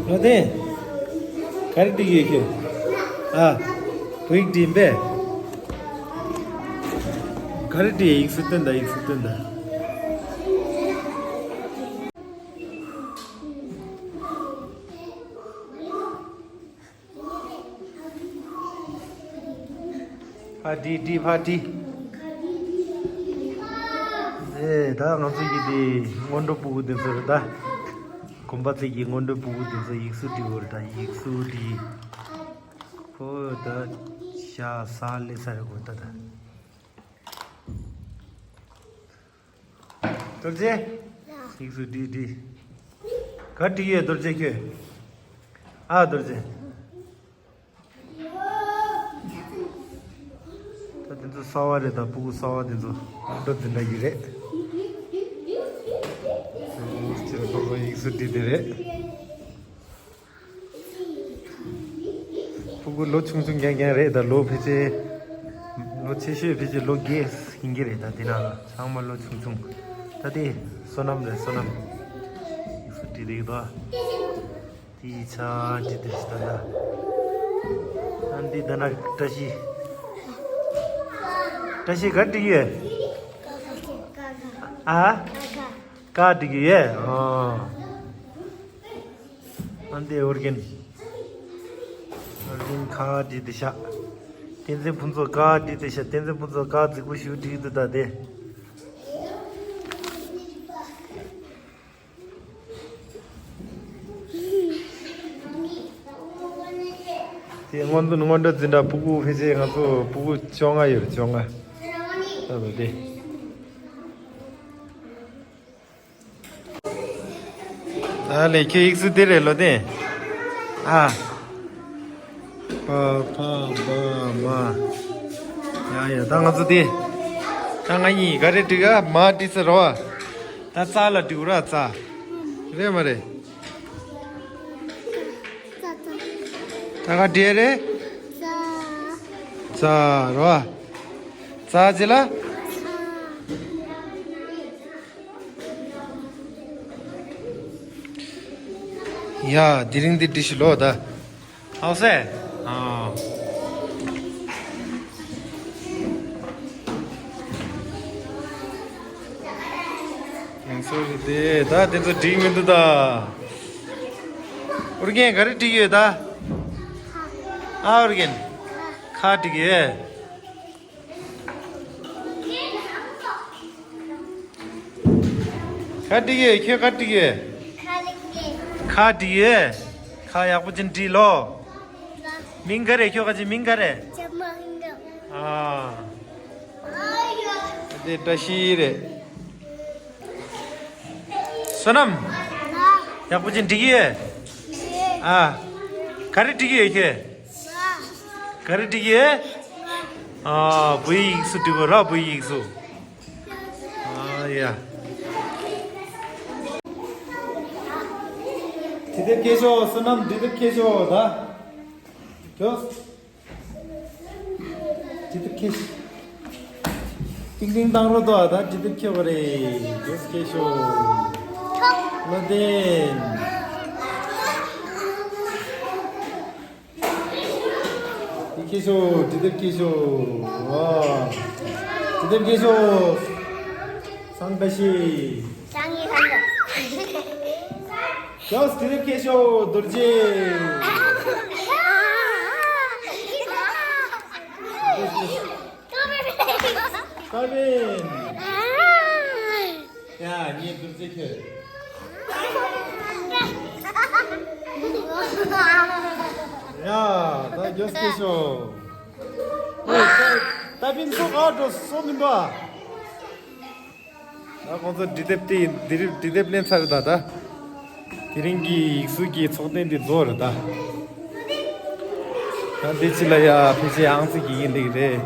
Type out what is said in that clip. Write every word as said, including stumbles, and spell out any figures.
ལོ་དེ། ག་རེ་བྲིས་ཡོད་ཁྱོད། ཨ། བོད་ཡིག་བྲིས་པས། ག་རེ་བྲིས་ཡིག་གཟུགས་སྟོན་དང་ཡིག་གཟུགས་སྟོན་དང་། ཕ་དྲིས་དྲིས་ཕ་དྲིས། ཨེ་ད་ང་ཚོ་ཡི་དེ་སྔོན་འགྲོ་ཕྲུ་གུ་དེ་ཚོ་རེད་ད། གོམ་པ་ཚིག་གི་སྔོན་འགྲོ་ཕྲུ་གུ་དེ་ཚོ་ཡིག་གཟུགས་བྲིས་དགོས་རེད་ད། ཡིག་གཟུགས་བྲིས། ཁོ་ད་ཤ་ཟ་ལེ་ས་རེད་གོ་ད་ད། རྡོ་རྗེ། ཡིག་གཟུགས་བྲིས་བྲིས། ག་བྲིས་ཡོད་རྡོ་རྗེ་ཁྱོད། ཨ་རྡོ་རྗེ། ད་དེ་ཚོ་གསར་བ་རེད་ད། ཕྲུ་གུ་གསར་བ་དེ་ཚོ་སློབ་གྲྭ་འཛིན་གྲྭ་གི་རེད། ཁྱོད་ཁོ་ཁོ་ཡིག་གཟུགས་བྲིས་དེ་རེད། ཕྲུ་གུ་ལོ་ཆུང་ཆུང་རྐྱང་རྐྱང་རེད་ད། ལོ་ཕལ་ཆེར། ལོ་ཆེ་ཤོས་ཕལ་ཆེར་ལོ་བརྒྱད་ཡིན་གྱི་རེད་ད། དེ་ན་ཚང་མ་ལོ་ཆུང་ཆུང་། ད་དེ་བསོད་ནམས་རེད་བསོད་ནམས། ཡིག་གཟུགས་བྲིས་རེད་ད། དེའི་ཆ་འདི་དེ་ཞིག་ད་ལ། ཨ་འདི་ད་ན་བཀྲ་ཤིས། བཀྲ་ཤིས་ག་བྲིས་ཡོད། ཨ། ཀ་བྲིས་ཡོད་ཨ། ཨ་འདི་ཨོ་རྒན། ཨོ་རྒན་ཁ་བྲིས་དེ་ཤ། བསྟན་འཛིན་ཕུན་ཚོགས་ཀ་བྲིས་དེ་ཤ། བསྟན་འཛིན་ཕུན་ཚོགས་ཀ་རྫིག་པོ་ཞིག་བྲིས་འདུག་ད་དེ། དེ་སྔོན་དུ་སྔོན་འགྲོ་འཛིན་གྲྭ་ཕྲུ་གུ་ཕལ་ཆེར་ང་ཚོ་ཕྲུ་གུ་བཅོ་ལྔ་ཡོད་རེད་བཅོ་ལྔ། ད་ལོ་དེ། ད་ལས་ཁྱོད་ཡིག་གཟུགས་དེ་རེད་ལོ་དེ། ཨ། པ་ཕ་བ་མ། ཡ་ཡ་ད་ང་ཚོ་དེ། ད་ང་གཉིས་ག་རེ་འགྲིག་ག་མ་འགྲིག་ས་རོ། ད་ཙ་ལ་འགྲིག་ར་ཙ། རེད་མ་རེད། ད་ག་འདྲེ་རེད། ཙ་རོ། ཙ་ཅི་ལ། ཡ་དེ་རིང་འདི་འདྲི་ཞིག་ལོ་ད། ཨོ་སེ། ཨ། ཡང་སོ་རེད་དེ་ད་དེ་ཚོ་འགྲིག་མི་འདུག་ད། ཨོ་རྒན་ག་རེ་འགྲིག་ཡོད་ད། ཨ་ཨོ་རྒན། ཁ་འགྲིག་ཡོད། ག་འགྲིག་ཡོད་ཁྱོད་ག་འགྲིག་ཡོད། ཁ་འགྲིག་ཡོད། ཁ་ཡག་པོ་ཅིག་འགྲིག་ལོ། མིང་ག་རེད་ཁྱོད་ག་ཅི་མིང་ག་རེད། ཨ། དེ་བཀྲ་ཤིས་རེད། བསོད་ནམས། ཡག་པོ་ཅིག་འགྲིག་ཡོད། ཨ། ག་རེ་འགྲིག་ཡོད་ཁྱོད། ག་རེ་འགྲིག་ཡོད། ཨ། བོད་ཡིག་གཟུགས་འགྲིག་གོ་ར་བོད་ཡིག་གཟུགས། ཨ་ཡ། དེ་དེ་སྐད་ཤོག་བསོད་ནམས་དེ་དེ་སྐད་ཤོག་ད། ཁྱོད། ཇི་ལྟར་ཁེ་ཤི། ཏིང་ཏིང་བཏང་རོགས་དོ། ད་ཇི་ལྟར་ཁེ་བ་རེད། ཇོས་ཁེ་ཤོ། བློ་ལྡན། ཏི་ཁེ་ཤོ། ཇི་ལྟར་ཁེ་ཤོ། ཨ། ཇི་ལྟར་ཁེ་ཤོ། སང་བཀྲ་ཤིས། ཅང་ཡི་ཧན་ད། ཇོས་ཇི་ལྟར་ཁེ་ཤོ། རྡོ་རྗེ། ཀ་བན། ཡ། ངའི་རྡོ་རྗེ་ཁྱོད། ཡ། ད་ཇོས་ཁེ་ཤོ། ཨོ། ད་ད་ཕིན་ཚོ་ག་འགྲོ་སོ་མི་འདུག་ཨ། ད་ཁོང་ཚོ་འབྲི་དེབ་དེ་འདི་རིགས་འབྲི་དེབ་ལེན་ཚར་ད་ད། དེ་རིང་གི་ཡིག་གཟུགས་ཀྱི་ཚོགས་ཐེངས་འདི་རྫོགས་རེད་ད། ད་འདི་ཕྱི་ལ་ཡ་ཕལ་ཆེར་ཨང་རྩིས་ཀྱི་ཡིན་འདི་རེད།